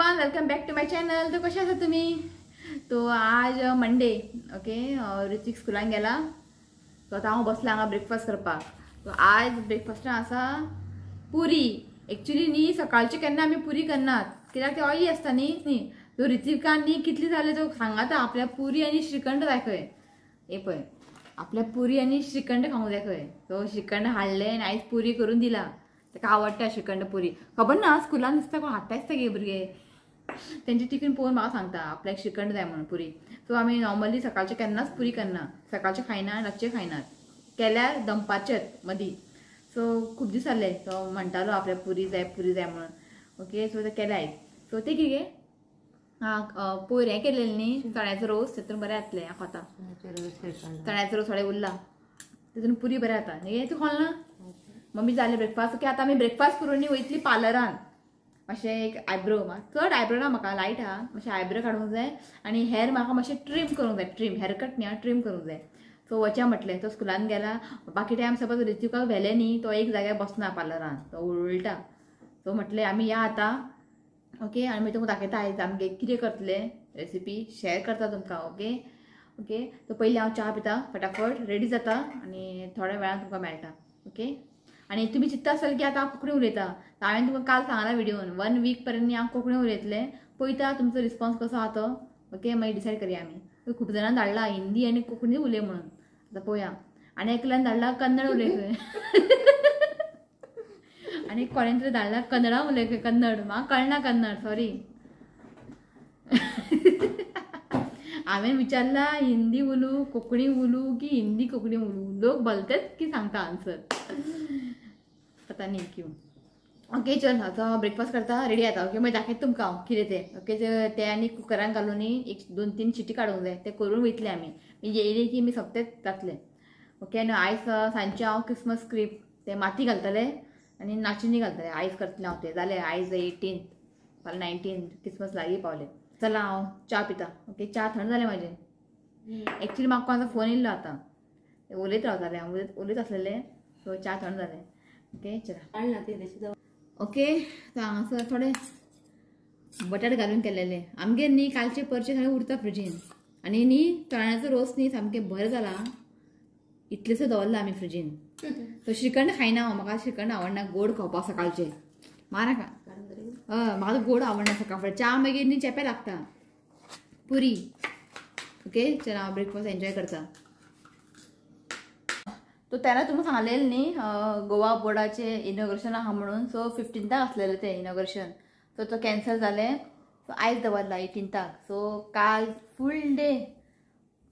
Everyone, welcome back to my channel. तो कशे आसा तुमी? तो आज मंडे, ओके। ऋत्विक स्कुलान गेला, तो आतां हांव बसलां हांगा ब्रेकफास्ट करपाक। तो आज ब्रेकफास्टान आसा पुरी। एक्चुअली न्ही सकाळचे केन्ना आमी पुरी करनात, कित्याक ते ऑयली आसता न्ही। न्ही तो ऋत्विकान न्ही कितली जाले तो सांगाता आपल्या पुरी आनी श्रीखंड जाय खंय। हे पळय आपल्या पुरी आनी श्रीखंड खावंक जाय खंय। तो श्रीखंड हाडलें आनी आयज पुरी करून दिला। ताका आवडटा श्रीखंड पुरी। खबर ना स्कुलान दिसता कोण हाडटा दिसता गे भुरगे, तेंचे टिफीन पळोवन म्हाका सांगता आपल्याक श्रीखंड जाय म्हणून पुरी। सो आमी नॉर्मली सकाळचे केन्नाच पुरी करना, सकाळचे खायना आनी रातचे खायनात, केल्यार दनपारचेच मदीं। सो खूब दीस जाले तो म्हणटालो आपल्याक पुरी जाय पुरी जाय म्हणून, ओके। सो ते केल्या आयज। सो ते कितें आं पयर हें केलेलें न्ही चण्याचो रोस, तेतून बरें जातलें खाता। चण्याचो रोस थोडें उरला तेतून पुरी बरें जाता न्ही। तूं खाल ना मम्मी? जालें ब्रेकफास्ट। ओके, आतां आमी ब्रेकफास्ट करून न्ही वयतली पार्लरान। मातशें एक आयब्रो, चड आयब्रो ना म्हाका, लायट आहा, मातशें आयब्रो काडूंक जाय आनी हेर म्हाका मातशें ट्रीम करूंक जाय। ट्रीम हेअरकट न्ही, ट्रीम करूंक जाय। सो वच्या म्हटलें, तो स्कुलान गेला। बाकी टायम सपोज ऋत्विकाक व्हेलें न्ही तो एक जाग्यार बसना पार्लरान, तो उलटा। सो म्हटलें आमी या आतां, ओके। आनी मागीर तुमकां दाखयता आयज आमगे कितें करतले, रेसिपी शेअर करता तुमकां, ओके ओके। सो पयलीं हांव च्या पिता, फटाफट रेडी जाता आनी थोड्या वेळान तुमकां मेळटा, ओके। आनी तुमी चिंत्ता आसतले की आतां हांव कोंकणी उलयता, हांवें तुमकां काल सांगला व्हिडियोन 1 वीक पर्यंत हांव कोंकणी उलयतलें। पळयता तुमचो रिस्पॉन्स कसो आहा तो, ओके। मागीर डिसायड करया आमी। खूब जाणां धाडला हिंदी आनी कोंकणी उलय म्हणून, आतां पळोवया। आनी एकल्यान धाडला कन्नड उलय खंय, आनी कोणें तरी धाडला कन्नडा उलय खंय, कन्नड म्हाका कळना कन्नड, सॉरी। हांवें विचारला हिंदी उलू कोंकणी उलू की हिंदी कोंकणी उलू, लोक भलतेच की सांगता आन्सर, पता नहीं क्यों। ओके चल आतां ब्रेकफास्ट करता, रेडी जाता, ओके। मागीर दाखयता तुमकां हांव कितें तें, ओके। तें आनी कुकरान घालून न्ही एक 2-3 शिटी काडूंक जाय, तें करून वयतलें आमी। येयलें की आमी सोंपतेच जातलें, ओके। आनी आयज सांजचें हांव क्रिसमस क्रीप तें माती घालतलें आनी नाचणी घालतलें, आयज करतलें हांव तें। जालें आयज 18, फाल्यां 19, क्रिसमस लागीं पावलें। चला हांव च्या पिता, ओके। च्या थंड जालें म्हाजें। एक्चुली म्हाका कोणाचो फोन येयल्लो, आतां उलयत रावतालें हांव, उलयत आसलेलें, सो च्या थंड जालें, ओके। चला ओके। सो हांगासर थोडे बटाट घालून केलेले आमगेर न्ही कालचे परचे सगळे उरता फ्रिजीन। आनी न्ही चण्याचो रोस न्ही सामकें बरें जाला, इतलेसो दवरला आमी फ्रिजीन। सो श्रीखंड खायना हांव, म्हाका श्रीखंड आवडना गोड खावपाक सकाळचें, म्हाका हय म्हाका गोड आवडना सकाळ फुडें च्या मागीर न्ही चेपें लागता पुरी, ओके। चल हांव ब्रेकफास्ट एन्जॉय करता। तो तेन्ना तुमकां सांगलेलें न्ही गोवा बोर्डाचें इनॉग्रेशन आहा म्हणून, सो 15 आसलेलें तें इनॉग्रेशन, सो तो कॅन्सल जालें। सो आयज दवरला 18। सो काल फूल डे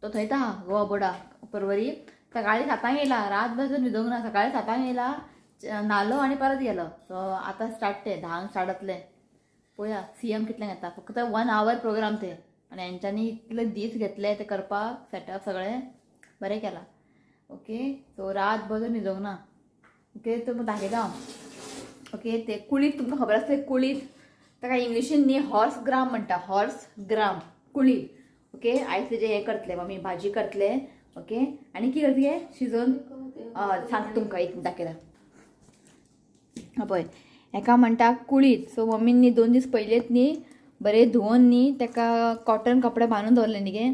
तो थंयच आहा गोवा बोर्डाक परवरी। सकाळी 7 येयला, रातभर न्हिदोंक ना, सकाळी 7 येयला, न्हालो आनी परत गेलो। सो आतां स्टार्ट तें 10 स्टार्ट जातलें, पळोवया सीएम कितल्यांक येता। फक्त 1 our programme ते, आनी हेंच्यांनी इतले दीस घेतले ते करपाक, सेटअप सगळें बरें केलां, ओके। सो रातभर न्हिदोंक ना, ओके। तुमकां दाखयता हांव, ओके। ते कुळीत तुमकां खबर आसता, कुळीत ताका इंग्लिशीन न्ही हॉर्स ग्राम म्हणटा, हॉर्स ग्राम कुळीत, ओके। आयज तेजें हें करतलें मम्मी, भाजी करतलें, ओके। आनी कितें करतलें गे शिजोवन सांगता तुमकां, एक दाखयता पळय। हेका म्हणटा कुळीत। सो मम्मीन न्ही 2 दीस पयलींच न्ही बरें धुवन न्ही ताका कॉटन कपडे बांदून दवरले न्ही गे,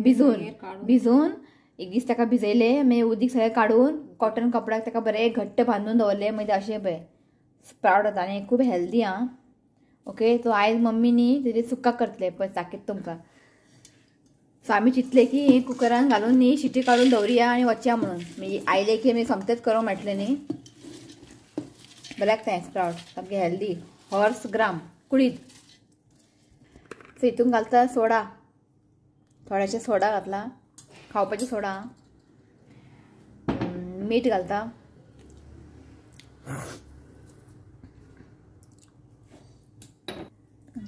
भिजोवन भिजोवन एक दीस ताका भिजयले, मागीर उदीक सगळें काडून कॉटन कपड्याक ताका बरें घट्ट बांदून दवरलें, मागीर अशें पळय स्प्रावट जाता आनी खूब हेल्दी आं, ओके। सो आयज मम्मी न्ही तेजें सुक्का करतले, पळय दाखयता तुमकां। सो आमी चिंतलें की कुकरान घालून न्ही शिटी काडून दवरुया आनी वचया म्हणून, मागीर आयलें की मागीर सोमतेंच करूंक मेळटलें न्ही। बरें लागता हें स्प्रावट, सामकें हेल्दी, हॉर्स ग्राम कुळीत। सो हितून घालता सोडा, थोडेशें सोडा घातला, खावपाचें सोडा, मीठ घालता,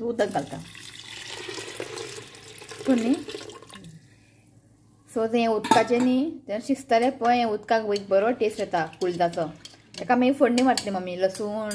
उदक घालता न्ही। सो तें उदकाचें न्ही तें शिजतलें पळय, हें उदकाक बरो टेस्ट येता कुळदाचो। ताका मागीर फोडणी मारतली मम्मी, लसूण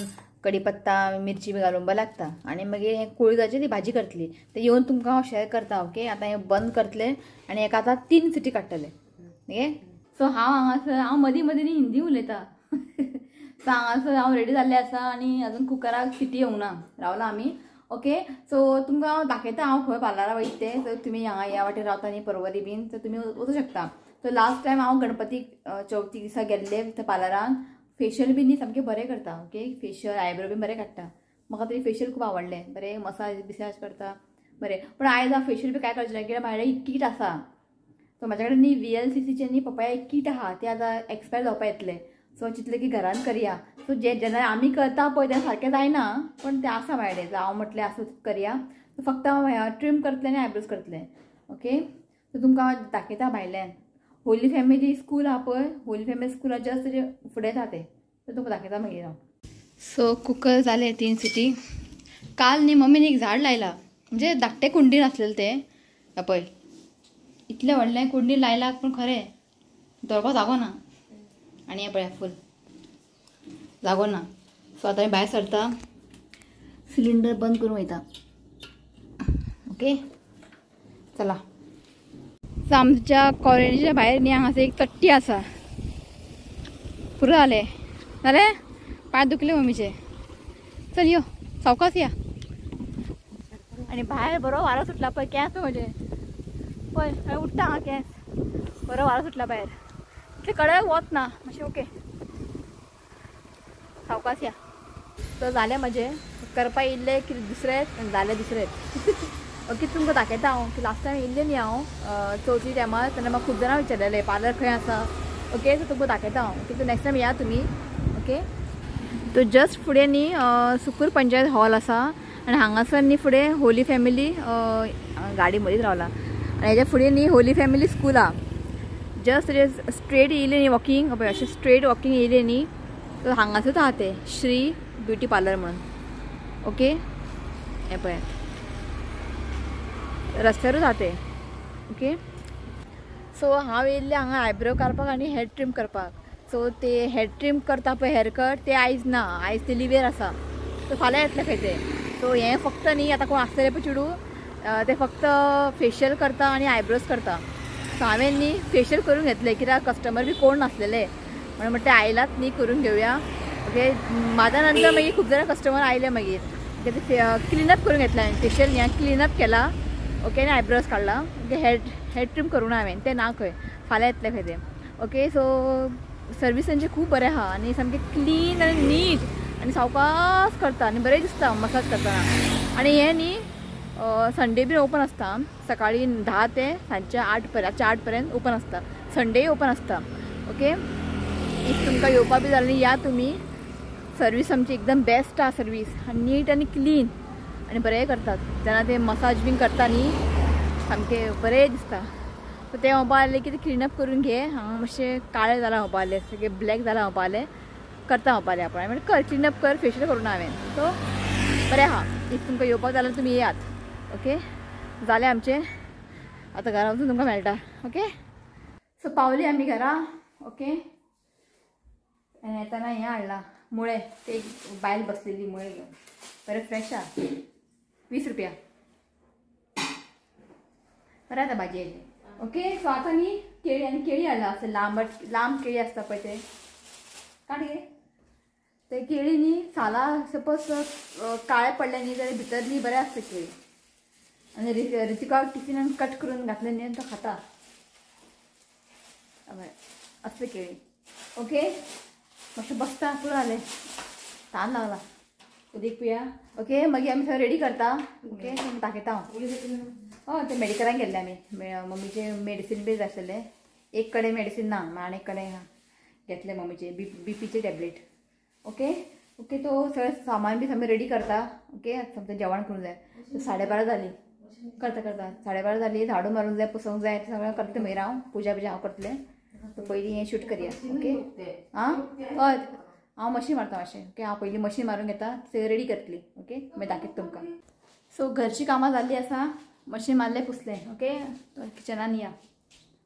कडीपत्ता मिरची बी घालून बरें लागता। आनी मागीर हें कुळदाची ती भाजी करतली, तें येवन तुमकां हांव शेअर करता, ओके। आतां हें बंद करतलें आनी हेका आतां 3 सिटी काडटलें, ओके। सो हांव हांगासर हांव मदीं मदीं न्ही हिंदी उलयता। सो हांगासर हांव रेडी जाल्लें आसा आनी अजून कुकराक सिटी येवंक ना, रावला आमी। ओके सो तुमकां हांव दाखयता हांव खंय पार्लराक वयता तें. सो तुमी हांगा ह्या वाटेर रावता न्ही परवरी बीन, सो तुमी वचूं शकता. सो लास्ट टायम हांव गणपती चवथी दिसा गेल्ले थंय पार्लरान, फेशियल बी न्ही सामकें बरें करता. ओके फेशियल आयब्रो बीन बरें काडटा. म्हाका तरी फेशियल खूब आवडलें, बरें मसाज बिसाज करता बरें. पूण आयज हांव फेशियल बी कांय करचें ना कित्याक म्हाजे एक कीट आसा. सो म्हाज्या कडेन न्ही VLCCचें न्ही पपाया एक कीट आहा, तें आतां एक्सपायर जावपा येतलें. सो चिंतलें की घरान करया. सो जे जेन्ना आमी करता पळय तेन्ना सारकें जायना, पूण तें आसा म्हाजे कडेन. हांव म्हटलें आसूं करया. सो फक्त हांव ट्रीम करतलें आनी आयब्रोज करतलें. ओके सो तुमकां हांव दाखयता भायल्यान. होली फॅमिली स्कूल आहा पळय, होली फॅमिली स्कुला जस्ट तेजे फुडें आहा तें. सो तुमकां दाखयता मागीर हांव. सो कुकर जालें 3 सिटी. काल न्ही मम्मीन एक झाड लायलां, म्हणजे धाकटें कुंडीन आसलेलें तें. पळय इतलें व्हडलें कुंडीन लायलां, पूण खरें दवरपाक जागो ना. आनी हें पळय फूल जागो ना. सो आतां आमी भायर सरता, सिलिंडर बंद करून वयता. ओके चला. सो आमच्या कॉलनीच्या भायर न्ही हांगासर एक चट्टी आसा. पुरो जालें जालें, पांय दुखले मम्मीचे. चल यो सावकास या. आनी भायर बरो वारो सुटला पळय, केंस म्हजे पळय हय उठता हांगा केंस, बरो वारो सुटला भायर. इतले कडक वत ना मातशें. ओके सावकास या. तर जालें म्हजें करपा येयल्लें कितें दुसरेंच जालें दुसरेंच. ओके तुमकां दाखयता हांव की लास्ट टायम येयल्लें न्ही हांव चवथी टायमार, तेन्ना म्हाका खूब जाणां विचारलेलें पार्लर खंय आसा. ओके सो तुमकां दाखयता हांव. ओके सो नेक्स्ट टायम या तुमी. ओके तो जस्ट फुडें न्ही सुकूर पंचायत हॉल आसा आनी हांगासर न्ही फुडें होली फॅमिली गाडी मदींच रावला. आनी हेज्या फुडें न्ही होली फॅमिली स्कूल आहा. जस्ट स्ट्रेट येयलें न्ही वॉकिंग, पळय अशें स्ट्रेट वॉकिंग येयलें न्ही तर हांगासरूच आहा तें श्री ब्युटी पार्लर म्हणून. ओके हें पळयात रस्त्यारूच आहा तें. ओके सो हांव येयल्लें हांगा आयब्रो काडपाक आनी हेड ट्रीम करपाक. सो ते हेड ट्रीम करता पळय हेअर कट, ते आयज ना, आयज ते लिवेर आसा. सो फाल्यां येतलें खंय तें. सो हें फक्त न्ही आतां कोण आसतलें पळय चेडूं, ते फक्त फेशियल करता आनी आयब्रोज करता. सो हांवें न्ही फेशियल करून घेतलें कित्याक कस्टमर बी कोण नासलेले म्हणून म्हटलें आयलात न्ही करून घेवया. ओके म्हाज्या नंतर मागीर खूब जाणां कस्टमर आयले मागीर. ओके ते क्लिनअप करून घेतलें हांवें, फेशियल न्ही क्लिनअप केला. ओके आनी आयब्रोज काडला. ओके हेड ट्रीम करूं ना हांवें, तें ना खंय, फाल्यां येतलें खंय तें. ओके सो सर्वीस तेंची खूब बरें आहा आनी सामकें क्लीन आनी नीट आनी सावकास करता आनी बरें दिसता मसाज करतना. आनी हें न्ही संडे बीन ओपन आसता, सकाळी 10 ते सांजच्या 8 पर्यंत, 8 पर्यंत ओपन आसता, संडेय ओपन आसता. ओके if तुमकां येवपा बी जाल्यार या तुमी. सर्वीस आमची एकदम बेस्ट आहा सर्वीस, आनी नीट आनी क्लीन आनी बरें करतात. जेन्ना ते मसाज बीन करता न्ही सामकें बरें दिसता. सो तें म्हणपा लागलें की तें क्लिनअप करून घे, हांगा मातशें काळें जालां म्हणपा लागलें, सगळें ब्लॅक जालां म्हणपा लागलें, करता म्हणपा लागलें आपण. हांवें कर क्लिनअप कर, फेशियल करूं ना हांवें. सो बरें आहा, if तुमकां येवपाक जाल्यार तुमी येयात. ओके जालें आमचें, आतां घरा वचून तुमकां मेळटा. ओके सो पावली आमी घरा. ओके आनी येताना हें हाडलां मुळे, ते एक बायल बसलेली मुळे घेवन, बरें फ्रेश आहा, 20 रुपया बरें आतां भाजयेचें. ओके सो आतां न्ही केळी आनी केळी हाडला, अशें लांबट लांब केळी आसता पळय ते काड गे. ते केळी न्ही साला सपोज काळे पडले न्ही जाल्यार भितर न्ही बरें आसता केळी. आनी रितिकाक टिफिनान कट करून घातलें न्ही तो खाता असले केळी. ओके मातशें बसता पुरो जालें, तान लागला, उदीक पिया. ओके मागीर आमी सगळें रेडी करता. ओके दाखयता हांव. हय ते मेडिकलान गेल्ले आमी, मम्मीचें मेडिसीन बी जाय आसलें, एक कडेन मेडिसीन ना, आनी एक कडेन घेतलें मम्मीचें बीपीचें टॅबलेट. ओके ओके तो सगळें सामान बी सामकें रेडी करता. ओके समजा जेवण करूंक जाय. 12:30 जाली करता करता, 12:30 जाली, झाडू मारूंक जाय, पुसोंक जाय, सगळें करतलें मागीर हांव, पुजा बिजा हांव करतलें. सो पयलीं हें शूट करया. ओके आं हय हांव मशीन मारता मातशें. ओके हांव पयलीं मशीन मारून घेता, सगळें रेडी करतली. ओके मागीर दाखयता तुमकां. सो घरचीं कामां जाल्लीं आसा, मशीन मारलें पुसलें. ओके किचनान या.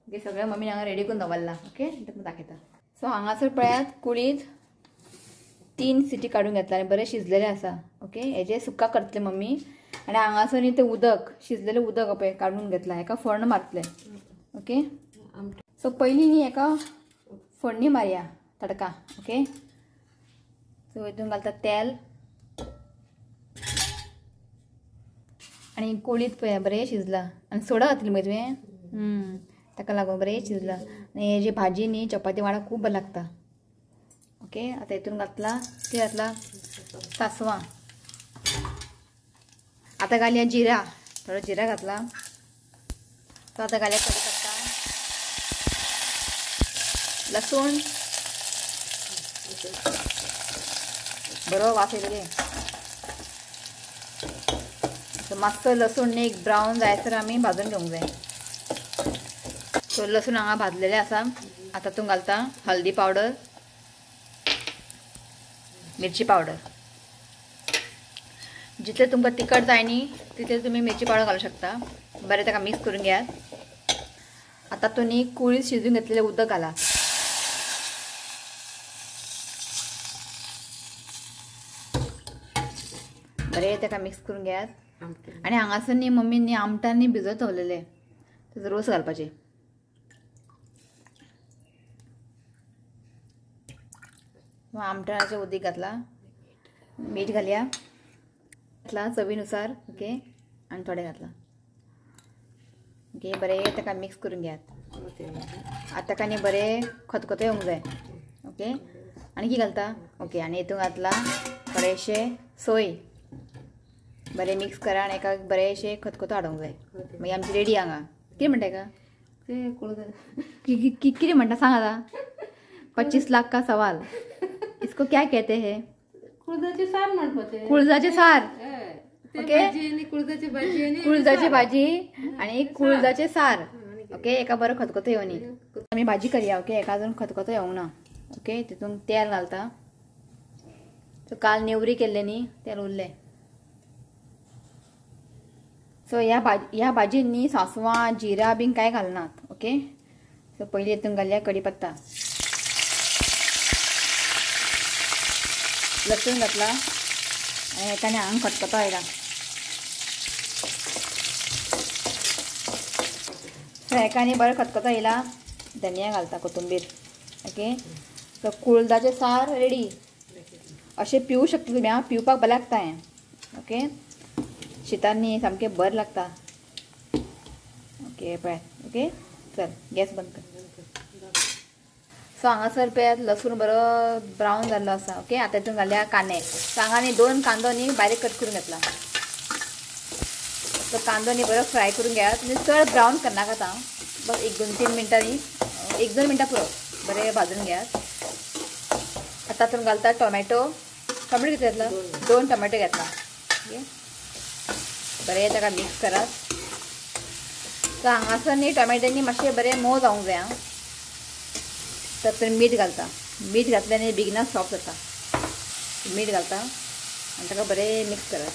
ओके सगळें मम्मीन हांगा रेडी करून दवरलां. ओके तुमकां दाखयता. सो हांगासर पळयात कुळीद 3 सिटी काडून घेतला आनी बरें शिजलेलें आसा. ओके हेजें सुक्का करतलें मम्मी. आनी हांगासर न्ही तें उदक शिजलेलें उदक पळय काडून घेतलां, हेका फोण्ण मारतलें. ओके सो पयलीं न्ही हेका फोडणी मारया तडका. ओके सो हितून घालता तेल, आनी कोळीत पळय बरें शिजला आनी सोडा घातली मगे तुवें, ताका लागून बरें शिजला. आनी हेजी भाजी न्ही चपाती वांगडा खूब बरें लागता. ओके आतां हितून घातला कितें घातला सांसवां. आतां घालया जिरा, थोडो जिरा घातला. तो आतां घालया कढीपत्ता, लसूण, बरो वास येयलो रे. मातसो लसूण न्ही एक ब्रावन जायसर आमी भाजून घेवंक जाय. सो लसूण हांगा भाजलेले आसा. आतां तूं घालता हल्दी पावडर, मिरची पावडर. जितले तुमकां तिखट जाय न्ही तितले तुमी मिरची पावडर घालूं शकता. बरें ताका मिक्स करून घेयात. आतां तूं न्ही कुळीत शिजून घेतलेलें उदक घाला. बरें ताका मिक्स करून घेयात. आनी हांगासर न्ही मम्मी न्ही आमटान न्ही भिजत दवरलेले तेजो रोस घालपाचे. आमटानाचें उदीक घातला, मीठ घालया घातला चवीनुसार. ओके आनी थोडें घातला. ओके बरें ताका मिक्स करून घेयात. आतां ताका न्ही बरें खतखतो येवंक जाय. ओके आनी कितें घालता? ओके आनी हितून घातला थोडेशें सोय. बरें मिक्स करा आनी एका बरेंशें खतखतो हाडूंक जाय. मागीर आमची रेडी हांगा. कितें म्हणटा हेका? कितें म्हणटा सांग आतां. 25 लाख का सवाल, इसको क्या कहते हैं? कुळदाचे सार म्हणपाचें. कुळदाचें सार. ओके कुळदाची भाजी आनी कुळदाचें सार. ओके एका बरो खतखतो येवनी आमी भाजी करया. ओके एका अजून खतखतो येवंक ना. ओके तितून तेल घालता. सो काल नेवरी केल्ले न्ही तेल उरलें. सो ह्या भाजीन न्ही सांसवां जिरा बीन कांय घालनात. ओके सो पयलीं हितून घालया कढीपत्ता, लसूण घातला आनी हेका न्ही हांगा खतखतो आयला. सो हेका न्ही बरें खतखतो आयला. धनिया घालता, कोथंबीर. ओके सो कुळदाचें सार रेडी. अशें पिवूं शकता तुमी. आं पिवपाक बरें लागता हें. ओके शितान न्ही सामकें बरें लागता. ओके पळयात. ओके चल गॅस बंद कर. सो हांगासर पळयात लसूण बरो ब्रावन जाल्लो आसा. ओके आतां हितून घालया कांदे. सो हांगा न्ही 2 कांदो न्ही बारीक कट करून घेतला. सो कांदो न्ही बरो फ्राय करून घेयात. तुमी चड ब्रावन करनाकात आं, बस 1-2-3 मिनटां न्ही, 1-2 मिनटां पुरो बरें भाजून घेयात. आतां तातूंत घालता टोमॅटो. टोमॅटो कितले घेतला? 2 टोमॅटो घेतला. ओके बरें ताका मिक्स करात. सो हांगासर न्ही टोमॅटो न्ही मातशें बरें मोव जावंक जाय. आं तातूंत मीठ घालता. मीठ घातल्यार न्ही बेगिना सॉफ्ट जाता. मीठ घालता आनी ताका बरें मिक्स करात.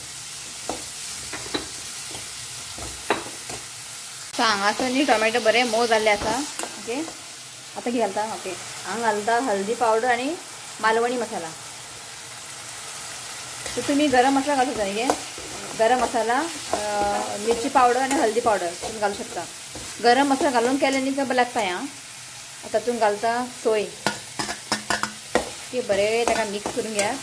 सो हांगासर न्ही टोमॅटो बरें मोव जाल्ले आसा. ओके आतां कितें घालता? ओके हांगा घालता हल्दी पावडर आनी मालवणी मसाला. सो तुमी गरम मसाला घालू शकता न्ही गे. गरम मसाला, मिरची पावडर आनी हल्दी पावडर तुमी घालू शकता. गरम मसाला घालून केले न्ही बरें लागता हें. आतां तातूंत घालता सोय. ओके बरें ताका मिक्स करून घेयात.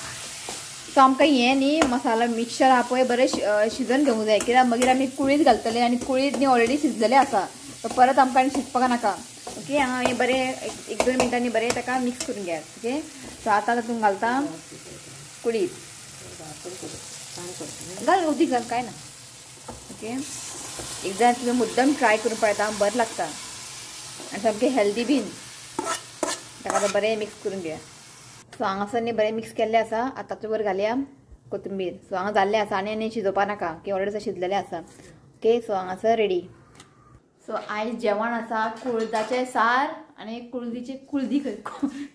सो आमकां हें न्ही मसाला मिक्सचर आहा पळय बरें शिजोवन घेवंक जाय, कित्याक मागीर आमी कुळीत घालतले आनी कुळीत न्ही ऑलरेडी शिजलेलें आसा. सो परत आमकां आनी शिजपाक नाका. ओके हांगा हें बरें 1-2 मिनटांनी बरें ताका मिक्स करून घेयात. ओके सो आतां तातूंत घालता कुळीत. घाल उदीक घाल कांय ना. ओके एकदां तुमी मुद्दम ट्राय करून पळयता, बरें लागता आनी सामकें हेल्दी बीन. ताका आतां बरें मिक्स करून घेया. सो हांगासर न्ही बरें मिक्स केल्लें आसा. आतां ताचे वर घालया कोथंबीर. सो हांगा जाल्लें आसा आनी आनी शिजोवपा नाका, की ऑलरेडी शिजलेलें आसा. ओके सो हांगासर रेडी. सो आयज जेवण आसा कुळदाचें सार आनी कुळदीचे कुळदी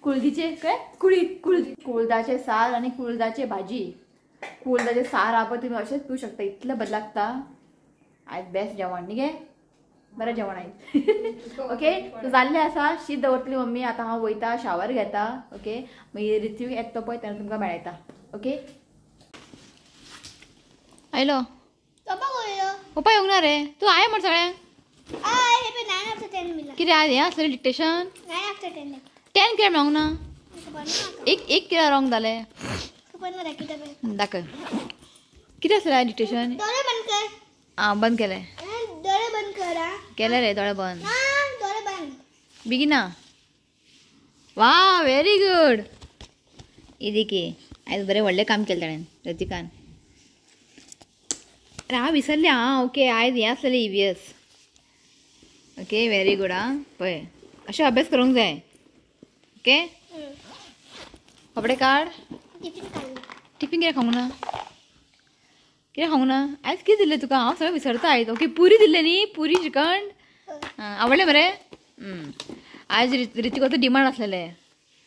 कुळदीचे काय कुळी कुळदी कुळदाचें सार आनी कुळदाचे भाजी. कुळदाचें सार आहा पळय तुमी अशेंच पिवूं शकता, इतलें बरें लागता. आयज बेस्ट जेवण न्ही गे, बरें जेवण आयज. ओके सो जाल्लें आसा. शीत दवरतली मम्मी. आतां हांव वयता शावर घेता. ओके मागीर ऋत्विक येता तो पळय तेन्ना तुमकां मेळयता. ओके आयलो पप्पा येवंक ना रे तूं आय म्हण सगळ्यांक. कितें आयज हें आसलें डिक्टेशन 10 कित्याक मेळोंक ना? एक एक कित्याक रॉंग जालें दाखय. कितें आसलें डिक्टेशन? आं बंद केले. दोळे बंद करा. केले रे दोळे बंद. दोळे बंद बेगिना. वा व्हेरी गुड. इदी आयज बरें व्हडलें काम केलें ताणें ऋतिकान. अरे हांव विसरलें. आं ओके आयज हें आसलेलें EVS. Okay very good. आं पळय अशें अभ्यास करूंक जाय. ओके कपडे काड. टिफिन कितें खावंक ना? कितें खावंक ना आयज? कितें दिल्लें तुका? हांव सगळें विसरता आयज. ओके पुरी दिल्लें न्ही? पुरी श्रीखंड आवडलें मरे? आयज ऋतिकाचो डिमांड आसलेलें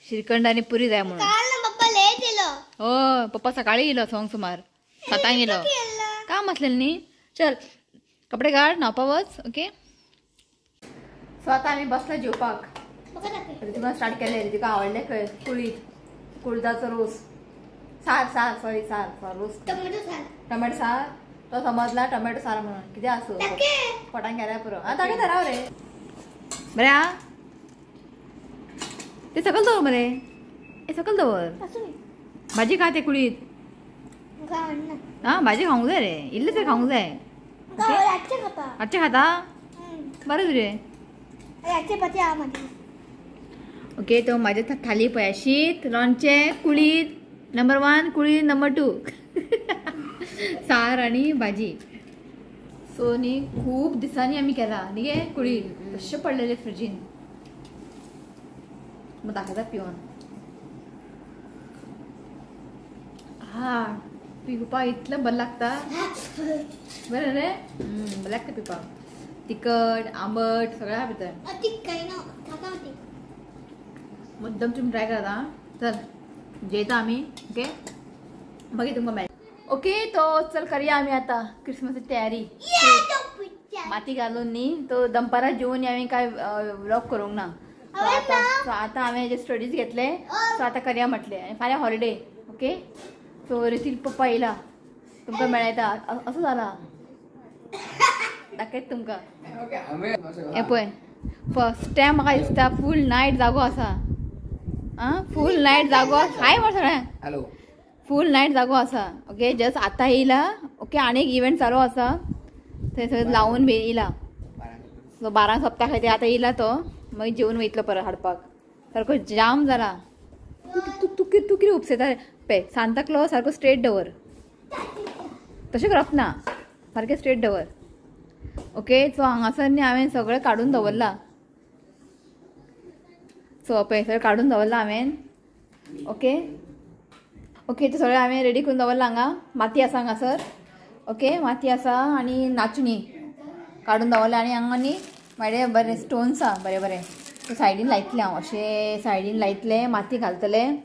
श्रीखंड आनी पुरी जाय म्हणून. हय पप्पा सकाळी येयलो 6 सुमार 7 येयलो. काम आसलेलें न्ही. चल कपडे काड न्हांवपा वच. ओके सो आतां आमी बसला जेवपाक. ऋतिकान स्टार्ट केलें. ऋतिका आवडलें खंय कुळीत कुळदाचो रोस सार सार सॉरी सार सार रोस टोमॅटो सार टोमॅटो सार तो समजला टोमॅटो सार म्हणून कितें आसूं पोटान गेल्यार पुरो. आं ताका राव रे बरें. आं ते सकयल दवर मरे. ए सकयल दवर. भाजी खा ते कुळीत. आं भाजी खावंक जाय रे. इल्लें तरी खावंक जाय. रातचें खाता बरें तुजें. ओके तो म्हाजे थाली पळय. शीत लोणचें कुळीत नंबर 1 कुळीत नंबर 2 सार आनी भाजी. सो न्ही खूब दिसांनी आमी केला न्ही गे कुळीत कशें पडलेलें फ्रिजीन. मग दाखयता पिवन. हा पिवपाक इतलें बरें लागता. बरें रे बरें लागता पिवपाक. तिखट आंबट सगळें आहा भितर. मुद्दम तुमी ट्राय करात. आं चल जेयता आमी. ओके मागीर तुमकां मेळटा. ओके तो चल करया आमी आतां क्रिसमसाची तयारी. माती घालून न्ही तो दनपारां जेवन हांवें कांय व्लॉग करूंक ना. सो आतां हांवें जे स्टडीज घेतले सो आतां करया म्हटलें. आनी फाल्यां हॉलिडे. ओके सो ऋतिक पप्पा येयला तुमकां मेळयता. असो जाला दाखयत तुमकां. हें पळय फर्स्ट टायम म्हाका दिसता फूल नायट जागो आसा. आं फूल नायट जागो हाय मरे सगळ्यांक. हॅलो फूल नायट जागो आसा. ओके जस्ट आतां येयला. ओके आनी एक इव्हेंट चालू आसा थंय सगळें लावून बी येयला. सो 12 सोंपता खंय ते आतां येयला तो मागीर जेवन वयतलो परत हाडपाक. सारको जाम जाला. तूं तूं तूं कितें उपसेता पळय. सांता क्लॉज सारको स्ट्रेट दवर. तशें करप ना सारकें स्ट्रेट दवर. ओके सो हांगासर न्ही हांवें सगळें काडून दवरलां. सो पळय सगळें काडून दवरलां हांवें. ओके ओके ते सगळें हांवें रेडी करून दवरलां. हांगा माती आसा हांगासर. ओके माती आसा आनी नाचणी काडून दवरलें. आनी हांगा न्ही म्हाजे बरे स्टोन्स आहा बरे बरे ते सायडीन लायतलें हांव. अशें सायडीन लायतलें माती घालतलें.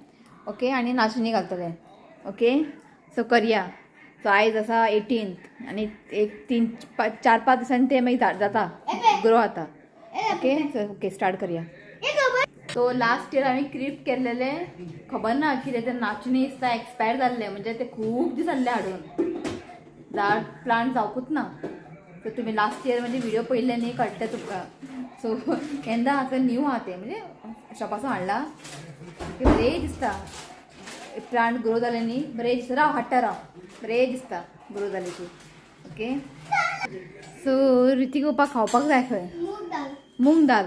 ओके आनी नाचणी घालतलें. ओके सो करया. सो आयज आसा 18 आनी एक 3 4 5 दिसांनी ते मागीर जाता ग्रो जाता. ओके सो ओके स्टार्ट करया. सो लास्ट इयर हांवें क्रिप केल्लेलें खबर ना कितें ते नाचणी दिसता एक्सपायर जाल्लें. म्हणजे ते खूब दीस जाल्ले हाडून झाड प्लांट जावकूच ना. सो तुमी लास्ट इयर म्हणजे व्हिडिओ पळयल्ले न्ही कळटलें तुमकां. सो येन्ना आतां न्यू आहा तें म्हणजे शॉपासून हाडला. बरें दिसता प्लांट ग्रो जालें न्ही बरें दिसता. राव हाडटा राव बरें दिसता ग्रो जालें की. ओके सो ऋतिक पप्पा खावपाक जाय खंय मूंग दाल.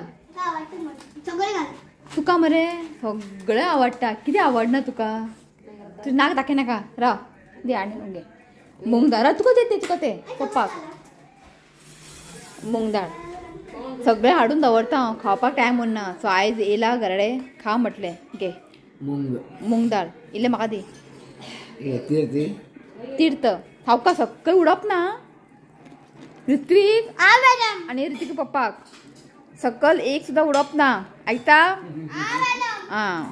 तुका मरे सगळें आवडटा. कितें आवडना तुका? तूं नाक दाखय नाका राव दे आनी घे मूंग दाल. राव तुका ते तुका ते पप्पाक मूंग दाळ सगळें हाडून दवरता हांव खावपाक टायम उरना. सो आयज येयला घराडे खा म्हटलें. घे मूंग दाळ इल्लें म्हाका दी. तीर्थ सावका सगळें उडप ना. ऋत्वीक आनी ऋतिक पप्पाक सकल एक सुद्दां उडप ना. आयकता? आं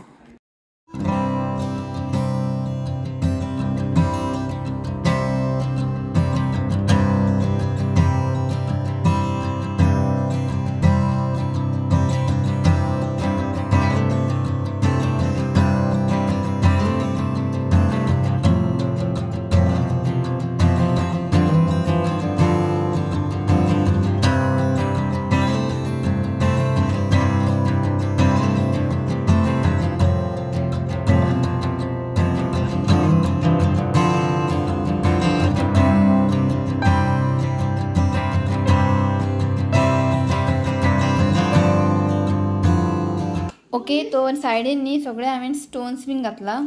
ओके तो सायडीन न्ही सगळे हांवें स्टोन्स बीन घातला.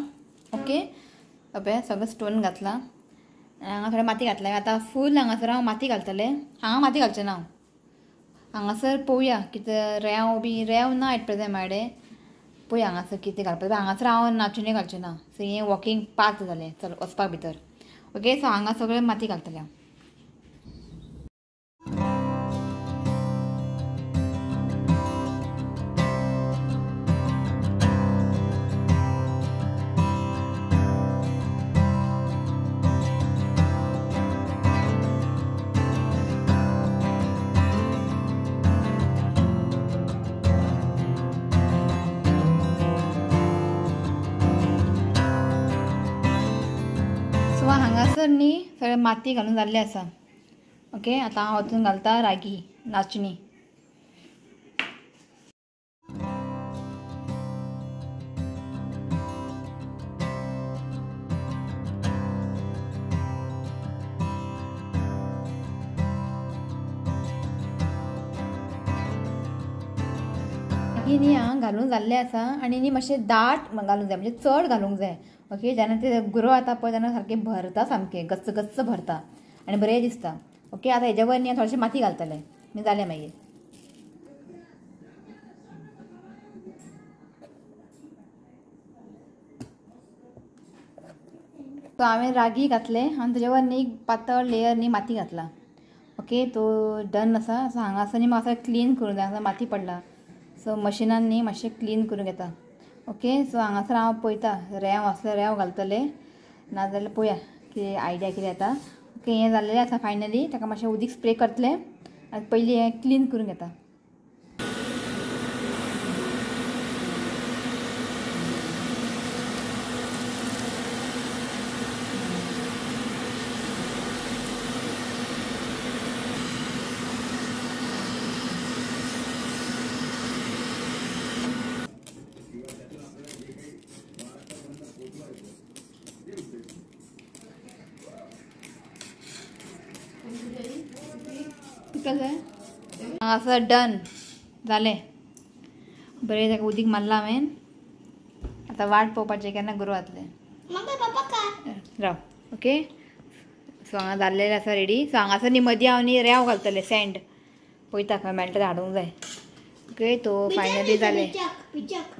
ओके अबे सगळे स्टोन घातला हांगा थोडे माती घातला. आतां फूल हांगासर हांव माती घालतलें. हांगा माती घालचें ना हांव, हांगासर पळोवया कितें रेंव बी, रेंव ना एट प्रेजेंट म्हाजे, पळोवया हांगासर कितें घालपाचें. हांगासर हांव नाचुनी घालचें ना, सो हें वॉकिंग पाथ जालें चल वचपाक भितर. ओके सो हांगा सगळें माती घालतलें हांव. हांगासर न्ही सगळें माती घालून जाल्लें आसा. ओके आतां हांव वचून घालता रागी नाचणी. रागी न्ही हांगा घालून जाल्लें आसा आनी न्ही मातशें दाट घालूंक जाय, म्हणजे चड घालूंक जाय. ओके जेन्ना ते ग्रो जाता पळय तेन्ना सारकें भरता, सामकें गच्च गच्च भरता आनी बरें दिसता. ओके आतां हेज्या वयर न्ही थोडेशें माती घालतलें मागीर जालें मागीर. सो हांवें रागी घातलें आनी तेज्या वयर न्ही पातळ लेयर न्ही माती घातला. ओके तो डन आसा. सो हांगासर न्ही म्हाका क्लीन करूंक जाय, हांगासर माती पडला सो मशिनान न्ही मातशें क्लीन करूंक येता. ओके सो हांगासर हांव पळयता रेंव आसल्यार रेंव घालतलें, नाजाल्यार पळोवया कितें आयडिया कितें येता. ओके हें जाल्लें आसा फायनली. ताका मातशें उदीक स्प्रे करतलें आनी पयलीं हें क्लीन करूंक येता. हांगासर डन जालें बरें. ताका उदीक मारलां हांवें. आतां वाट पळोवपाचें केन्ना ग्रो जातलें. राव ओके सो हांगा जाल्लेलें आसा रेडी. सो हांगासर न्ही मदीं हांव न्ही रेंव घालतलें, सँड पळयता खंय मेळटा तें हाडूंक जाय. ओके तो फायनली जालें.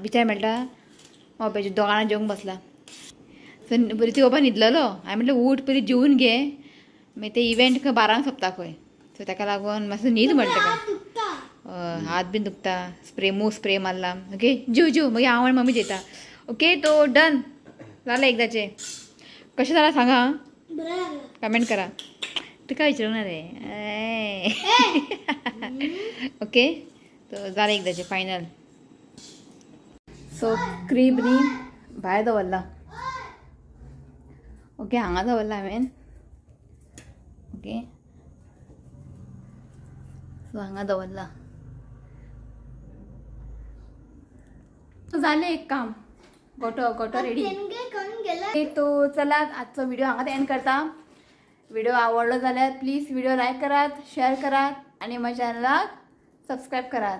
बिचार मेळटा हय पळय दोगां जेवंक बसला. सो बरी ती बाबा न्हिदलेलो, हांवें म्हटलें उठ पयलीं जेवन घे, मागीर ते इव्हेंट खंय 12 सोंपता खंय. सो ताका लागून मातसो न्हीद म्हणटा ताका, हात बीन दुखता, स्प्रे मूव स्प्रे मारला. ओके जीव जीव मागीर हांव आनी मम्मी जेयता. ओके तो डन जालें एकदाचें. कशें जालां सांगा, कमेंट करा. तुका विचारूंक ना रे. ओके तो जालें एकदाचें फायनल. सो क्रीब न्ही भायर दवरला. ओके हांगा दवरला हांवें. ओके सो हांगा दवरला. जालें एक काम, गोटो गोटो रेडी. तो चला आजचो व्हिडिओ हांगाच एंड करता. व्हिडिओ आवडलो जाल्यार प्लीज व्हिडिओ लायक करात, शेअर करात आनी म्हज्या चॅनलाक सबस्क्रायब करात.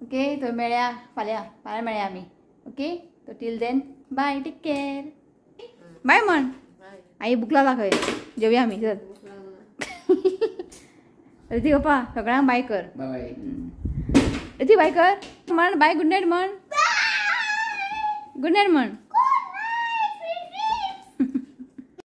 ओके तो मेळया फाल्यां, फाल्यां मेळया आमी. ओके तो till then bye, take care, bye म्हण. आई भूक लागला खंय, जेवया आमी चल. रिती पप्पा सगळ्यांक बाय कर. बाय रिती बाय कर म्हण, बाय गुड नायट म्हण, गुड नायट म्हण.